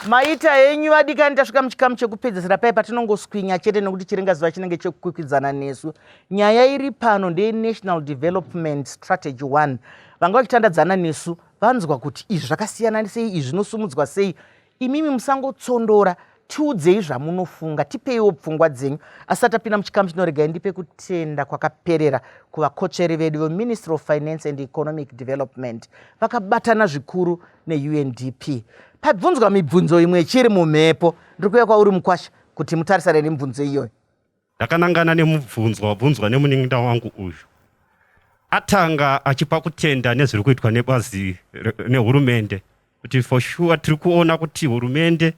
Maita henyu vadikani, tasvika muchikamu chekupedzisira paye patinongoswinya chete nekuti chiringazuva chinenge chekukwikwidzana nesu. Nyaya iri pano ndeyeNational Development Strategy 1. Vanga vachitandadzana nesu vanzwa kuti izvi zvakasiyana sei, izvi zvinosumudzwa sei. Imimi musangotsondora, tiudzei zvamunofunga, tipeiwo pfungwa dzenyu. Asi tatapinda muchikamu chino, regai ndipe kutenda kwakaperera kuvakotsveri vedu veMinistry of Finance and Economic Development vakabatana zvikuru neUNDP. Pabvunzwa mibvunzo imwe ichiri mumhepo, ndiri kuuya kwauri mukwasha kuti mutarisane nemibvunzo iyoyo. Ndakanangana nemubvunzo wabvunzwa nemunin'ina wangu uyu. Atanga achipa kutenda nezviri kuitwa nebazi nehurumende kuti for sure tiri kuona kuti hurumende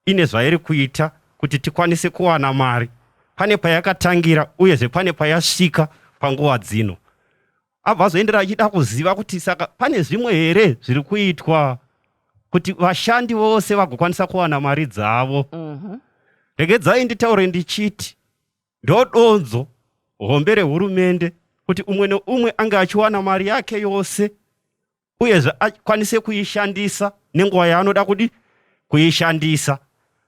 ine zvairi kuita kuti tikwanise kuwana mari. Pane payakatangira uyezve pane payasvika panguva dzino. Abva azoendera achida kuziva kuti saka pane zvimwe here zviri kuitwa kuti vashandi vose vagokwanisa kuwana mari dzavo. Regedzai nditaure ndichiti ndodonzo hombe rehurumende kuti umwe neumwe ange achiwana mari yake yose uyezve akwanise kuishandisa nenguva yaanoda kudi kuishandisa.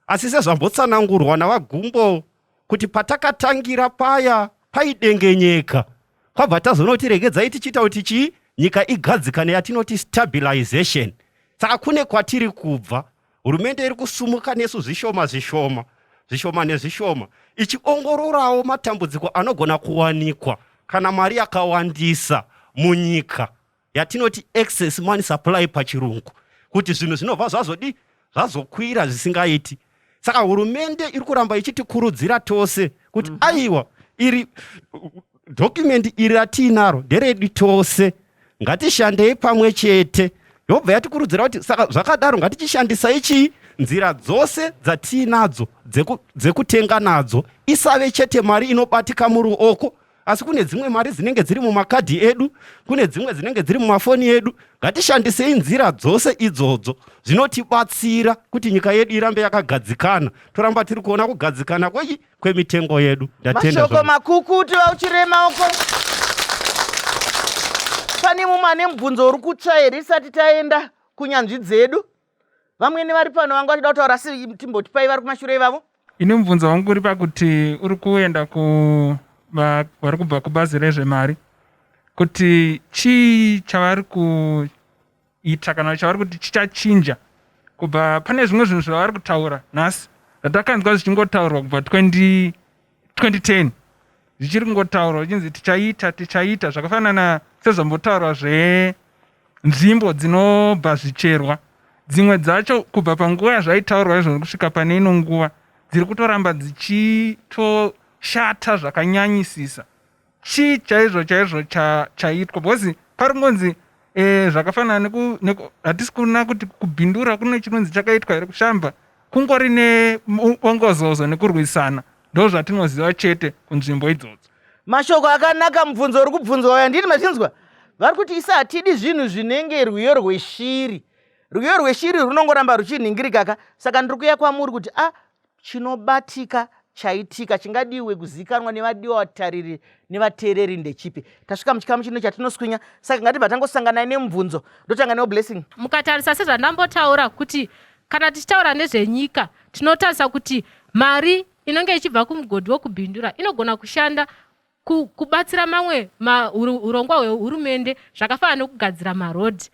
Asi sezvambotsanangurwa naVaGumbo kuti patakatangira paya paidengenyeka kwabva tazonoti regedzai tichiita kuti chii nyika igadzikane yatinoti stabilization. Saka kune kwatiri kubva, hurumende iri kusumuka nesu zvishoma zvishoma zvishoma nezvishoma ichiongororawo matambudziko anogona kuwanikwa kana mari yakawandisa munyika yatinoti excess money supply pachirungu, kuti zvinhu zvinobva zvazodi zvazokwira zvisingaiti. Saka hurumende iri kuramba ichitikurudzira tose kuti aiwa, iri document iri ratiinaro nderedu tose, ngatishandei pamwe chete. Yobva yatikurudzira kuti saka zvakadaro ngatichishandisai chii nzira dzose dzatiinadzo dzekutenga nadzo, isave chete mari inobatika muruoko, asi kune dzimwe mari dzinenge dziri mumakadhi edu, kune dzimwe dzinenge dziri mumafoni edu. Ngatishandisei nzira dzose idzodzo, zvinotibatsira kuti nyika yedu irambe yakagadzikana, toramba tiri kuona kugadzikana kwemitengo yedu. Ndatenda. Mashoko makukutu vauchirema uko. Pane mumwe ane mubvunzo uri kutsva here isati taenda kunyanzvi dzedu? Vamwene vari pano vanga vachida kutaura, asi timbotipai vari kumashure ivavo. Ini mubvunzo wangu uri pakuti uri kuenda ku vari kubva kubazi rezvemari, kuti chii chavari kuita kana chavari kuti chichachinja kubva pane zvimwe zvinhu zvavari kutaura nhasi zvatakanzwa zvichingotaurwa kubva 2010 zvichiri kungotaurwa zvichinzi tichaita tichaita, zvakafanana sezvambotaurwa zvenzvimbo dzinobva zvicherwa, dzimwe dzacho kubva panguva yazvaitaurwa izvozvo kusvika pane ino nguva dziri kutoramba dzichitoshata zvakanyanyisisa. Chii chaizvo chaizvo chaitwa? Because pari kungonzi zvakafanana hatisi kuona kuti kubhindura kune chinonzi chakaitwa here, kushamba kungori nebongozozo nekurwisana, ndo zvatinoziva chete kunzvimbo idzodzo. Mashoko akanaka. Mubvunzo uri kubvunzwa uya ndini mazvinzwa, vari kuti isa hatidi zvinhu zvinenge rwiyo rweshiri. Rwiyo rweshiri runongoramba ruchinhingirikaka. Saka ndiri kuya kwamuri kuti a chinobatika chaitika chingadiwe kuzikanwa nevadiwa vatariri nevateereri ndechipi. Tasvika muchikamu chino chatinoswinya, saka ngatibva tangosanganai nemubvunzo. Ndotanga newo Blessing. Mukatarisa sezvandambotaura kuti kana tichitaura nezvenyika, tinotarisa kuti mari inenge ichibva kumugodhi wokubhindura inogona kushanda kubatsira mamwe urongwa hwehurumende zvakafanana nekugadzira marodhi.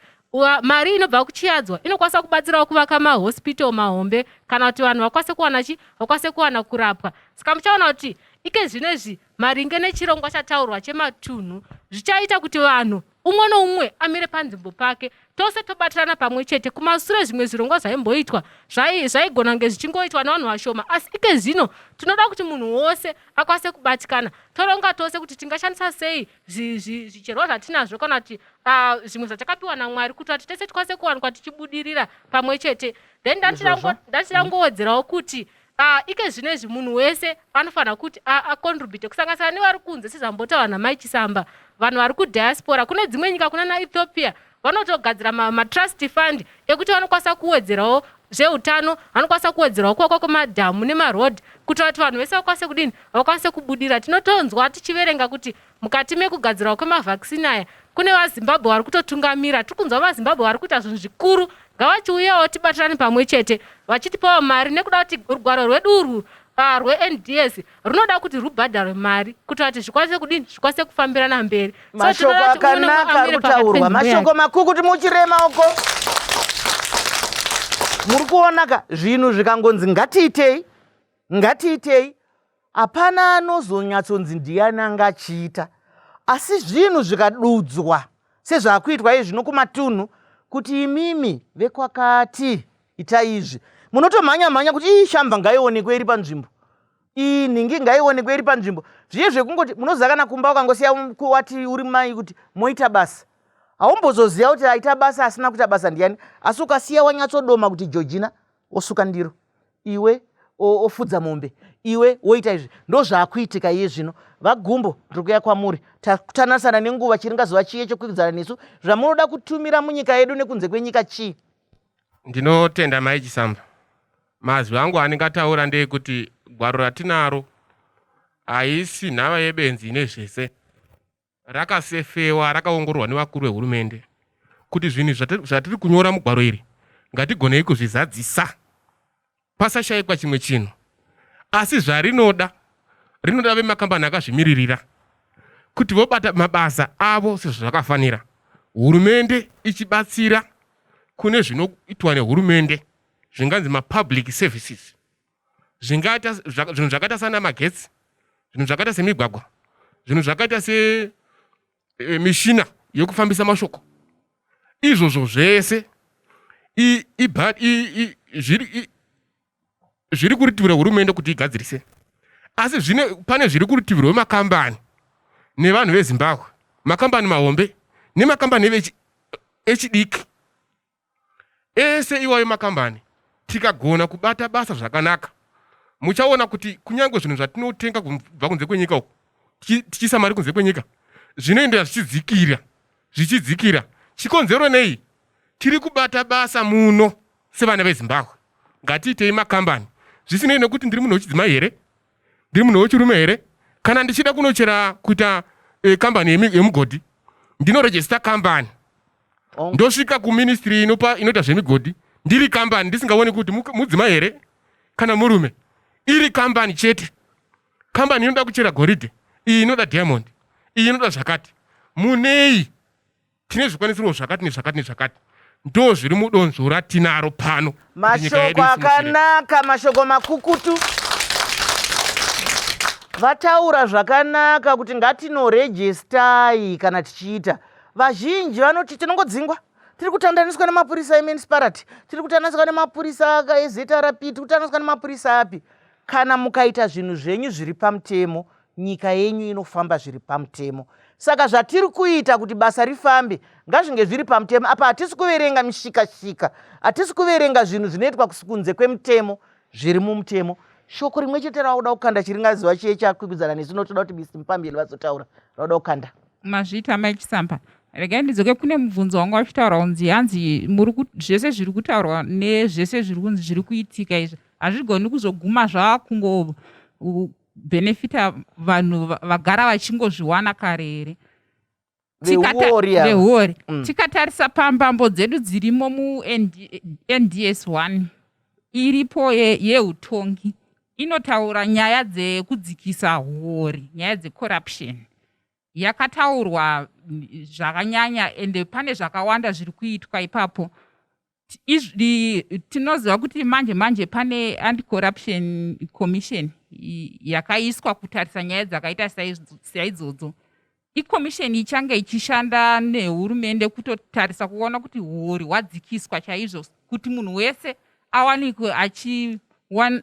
Mari inobva kuchiyadzwa inokwanisa kubatsirawo kuvaka mahospital mahombe kana kuti vanhu vakwanise kuwana chi vakwanise kuwana kurapwa. Saka muchaona kuti ike zvino izvi maringe nechirongwa chataurwa chematunhu zvichaita kuti vanhu umwe noumwe amire panzvimbo pake, tose tobatirana pamwe chete. Kumasure zvimwe zvirongwa zvaimboitwa zvaigona kunge zvichingoitwa nevanhu vashoma, asi ike zvino tinoda kuti munhu wose akwanise kubatikana. Toronga tose kuti tingashandisa sei zvicherwa zvatinazvo kana kuti zvimwe zvatakapiwa naMwari kuitira kuti tese tikwanise kuwanikwa tichibudirira pamwe chete. Then ndachida kungowedzerawo kuti ike zvino izvi munhu wese anofanira kuti acontribute, kusanganisira nevari kunze sezvambotaura namai Chisamba, vanhu vari kudiaspora kune dzimwe nyika, kuna naEthiopia, vanotogadzira matrust fund ekuti vanokwanisa kuwedzerawo zveutano, vanokwanisa kuwedzerawo kuvakwa kwemadhamu nemarodhi kuitira kuti vanhu vese vakwanise kudini, vakwanise kubudira. Tinotonzwa tichiverenga kuti mukati mekugadzirwa kwemavhakisini aya kune vaZimbabwe vari kutotungamira. Tiri kunzwa vaZimbabwe vari kuita zvinhu zvikuru. Ngavachiuyawo tibatirane pamwe chete vachitipawo mari nekuda kuti rugwaro rwedu urwu ah, rwends runoda kuti rubhadharwe mari kuitira kuti zvikwanise kudini zvikwanise kufambirana mberi. So Mashoko tinoda kuti umwe nemumwe akanaka ari amire pakati kutaurwa, penzvimbo yake. mashoko makukutu muchirema uko. Muri kuona ka zvinhu zvikangonzi ngatiitei, ngatiitei, hapana anozonyatsonzi ndiyani anga achiita. Asi zvinhu zvikadudzwa sezvakuitwa izvi nokumatunhu kuti imimi vekwakati itai izvi, munotomhanya mhanya kuti ii shamba ngaionekwe iri panzvimbo, iyi nhingi ngaionekwe iri panzvimbo. Zviye zvekungoti munoziva kana kumba ukangosiya wati uri mai kuti moita basa, haumbozoziva kuti aita basa asina kuita basa ndiyani. Asi ukasiya wanyatsodoma kuti Georgina osuka ndiro, iwe ofudza mombe, iwe woita izvi, ndozvaakuitika iye zvino. VaGumbo, ndiri kuuya kwamuri, tatanasana nenguva, chiringazuva chiye chekukwikwidzana nesu. Zvamunoda kutumira munyika yedu nekunze kwenyika chii? Ndinotenda Mai Chisamba. Mazwi angu andingataura ndeekuti gwaro ratinaro haisi nhava yebenzi ine zvese. Rakasefewa, rakaongororwa nevakuru vehurumende kuti zvinhu zvatiri kunyora mugwaro iri ngatigonei kuzvizadzisa pasashaikwa chimwe chinhu. Asi zvarinoda, rinoda vemakambani akazvimiririra kuti vobata mabasa avo sezvazvakafanira, hurumende ichibatsira kune zvinoitwa nehurumende zvinganzi mapublic services, zvingaita zvinhu zvakaita sana magetsi, zvinhu zvakaita semigwagwa, zvinhu zvakaita semishina yekufambisa mashoko. Izvozvo zvese zviri kurutivi rwehurumende kuti igadzirise, asi pane zviri kurutivi rwemakambani nevanhu veZimbabwe, makambani mahombe nemakambani echidiki. Ese iwayo makambani tikagona kubata basa zvakanaka, muchaona kuti kunyange zvinhu zvatinotenga kubva kunze kwenyika uku tichiisa mari kunze kwenyika zvinoendera zvichidzikira zvichidzikira. Chikonzero nei? Tiri kubata basa muno sevana veZimbabwe. Ngatiitei makambani, zvisinei nekuti ndiri munhu wechidzimai here, ndiri munhu wechirume here. Kana ndichida kunochera kuita kambani yemugodhi, ndinorejista kambani, ndosvika kuministry inopa inoita zvemigodhi ndiri kambani, ndisingaoni kuti mudzimai here kana murume. Iri kambani chete. Kambani inoda kuchera goridhe, iyi inoda diamond, iyi inoda zvakati. Munei tine zvikwanisiro zvakati nezvakati nezvakati, ndo zviri mudonzvo ratinaro pano. Kuti nyika yedu Mashoko isimukire. akanaka, mashoko makukutu. Vataura zvakanaka kuti ngatinorejestai kana tichiita. Vazhinji vanoti tinongodzingwa, tiri kutandaniswa nemapurisa emunicipality, tiri kutandaniswa nemapurisa eZRP, tiri kutandaniswa nemapurisa api. Kana mukaita zvinhu zvenyu zviri pamutemo, nyika yenyu inofamba zviri pamutemo. Saka zvatiri kuita kuti basa rifambe ngazvinge zviri pamutemo. Apa hatisi kuverenga mishikashika, hatisi kuverenga zvinhu zvinoitwa kunze kwemutemo, zviri mumutemo. Shoko rimwe chete rauda kukanda chiringazuva chiye chakwikwidzana nesu, notoda kuti Mr Mupambeli vazotaura rauda kukanda. Mazviita Mai Chisamba. Regai ndidzoke kune mubvunzo wanga uchitaura kunzi hanzi zvese zviri kutaurwa nezvese zviri kunzi zviri kuitika izvi hazvigoni kuzoguma zvakungo benefita vanhu vagara vachingozviwana kare here? Vehuori ava. Vehuori. Tikatarisa pambambo dzedu dzirimo muNDS 1 iripo yeutongi inotaura nyaya dzekudzikisa huori, nyaya dzecorruption yakataurwa zvakanyanya, ende pane zvakawanda zviri kuitwa ipapo. Tinoziva kuti manje manje pane anti-corruption commission yakaiswa kutarisa nyaya dzakaita saidzodzo. Ikomisheni ichange ichishanda nehurumende kutotarisa kuona kuti huori hwadzikiswa chaizvo, kuti munhu wese awanikwe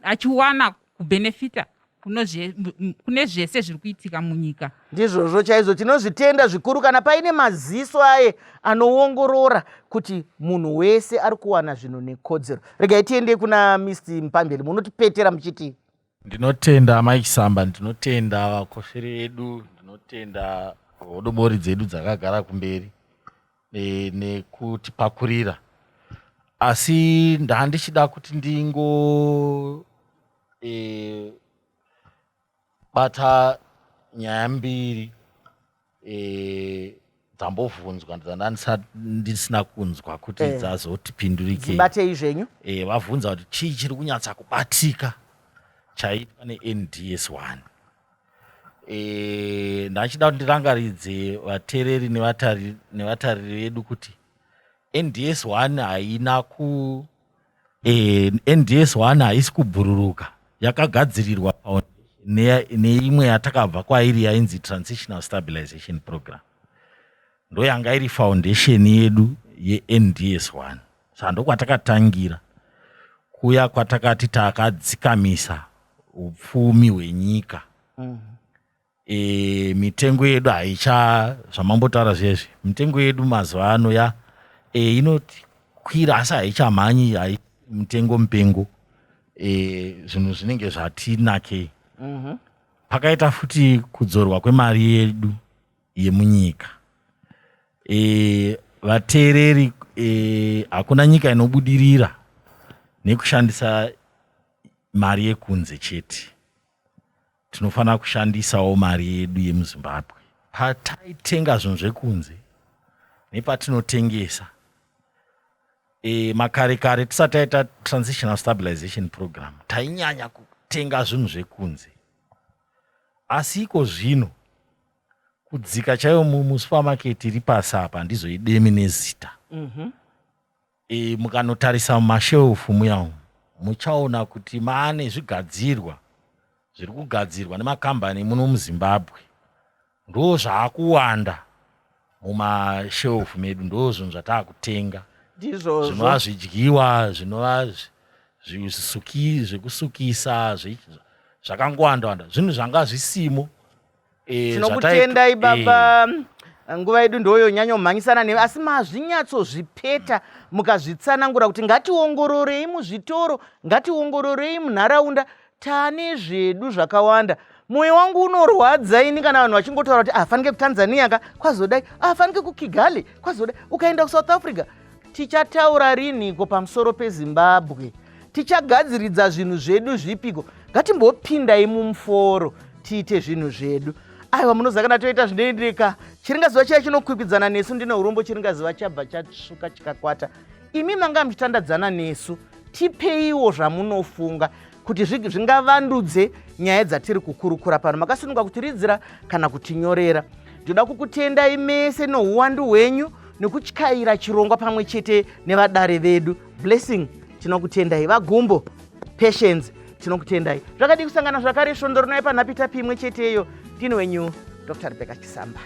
achiwana kubenefita kune zvese zviri kuitika munyika. Ndizvozvo chaizvo, tinozvitenda zvikuru kana paine maziso aye anoongorora kuti munhu wese ari kuwana zvinhu nekodzero. Regai tiende kuna Mr Mupambeli, munotipetera muchiti. Ndinotenda Amai Chisamba, ndinotenda vakosveri vedu, ndinotenda hodobori dzedu dzakagara kumberi nekutipakurira. Asi ndandichida kuti ndingo bata nyaya mbiri. Dzambovhunzwa dzanda ndisina kunzwa kuti Eh. dzazotipindurikei. Dzibatei zvenyu. Eh, vavhunza kuti chii chiri kunyatsa kubatika chaitwa neNDS 1. Eh, ndachida kuti ndirangaridze vateereri nevatariri vedu kuti NDS 1 haina ku NDS 1 haisi kubhururuka, yakagadzirirwa neimwe yatakabva kwairi yainzi Transitional Stabilization Program, ndo yanga iri foundation yedu yeNDS 1. Saka ndokwatakatangira kuya kwatakati takadzikamisa upfumi hwenyika. Mitengo yedu haicha, zvamambotaura zvezvi, mitengo yedu mazuva ano ya inokwira asi haichamhanyi, hai mutengo mupengo. Zvinhu zvinenge zvatinakei. Pakaita futi kudzorwa kwemari yedu yemunyika. Vateereri, hakuna nyika inobudirira nekushandisa mari yekunze chete. Tinofanira kushandisawo mari yedu yemuZimbabwe. Pataitenga zvinhu zvekunze nepatinotengesa, makare kare tisati taita Transitional Stabilization Program, tainyanya kutenga zvinhu zvekunze, asi iko zvino kudzika chaiyo musupermarket iri pasi apa, handizoidemi nezita, mukanotarisa mumashelfu muya umu, muchaona kuti maane zvigadzirwa zviri kugadzirwa nemakambani muno muZimbabwe. Ndo zvaakuwanda mumashelfu medu, ndo zvinhu zvataakutenga. Ndizvozvo. Zvinova zvidyiwa, zvinova zvekusukisa, zvakangowanda wanda, zvinhu zvanga zvisimo. Tinokutendai baba. Nguva yedu ndoyonyanya kumhanyisana nemi, asi mazvinyatsozvipeta mukazvitsanangura kuti ngationgororei muzvitoro, ngationgororei munharaunda, tane zvedu zvakawanda. Mwoyo wangu unorwadza ini kana vanhu vachingotaura kuti afanike kuTanzania ka kwazodai, afanike kuKigali kwazodai, ukaenda kuSouth Africa. Tichataura riniko pamusoro peZimbabwe? Tichagadziridza zvinhu zvedu zvipiko? Ngatimbopindai mumuforo tiite zvinhu zvedu. Aiwa, munoziva kana toita zvinoendeka, chiringazuva chiya chinokwikwidzana nesu. Ndine urombo, chiringazuva chabva chatsvuka chikakwata. Imi manga muchitandadzana nesu, tipeiwo zvamunofunga kuti zvingavandudze nyaya dzatiri kukurukura pano. Makasununga kutiridzira kana kutinyorera. Ndinoda kukutendai mese nouwandu hwenyu nekutyaira chirongwa pamwe chete nevadare vedu. Blessing, tinokutendai. VaGumbo, Patience, tinokutendai. Zvakadii kusangana zvakare svondo rinouya panhapitapi imwe cheteyo. Ndini wenyu Dr Rebecca Chisamba.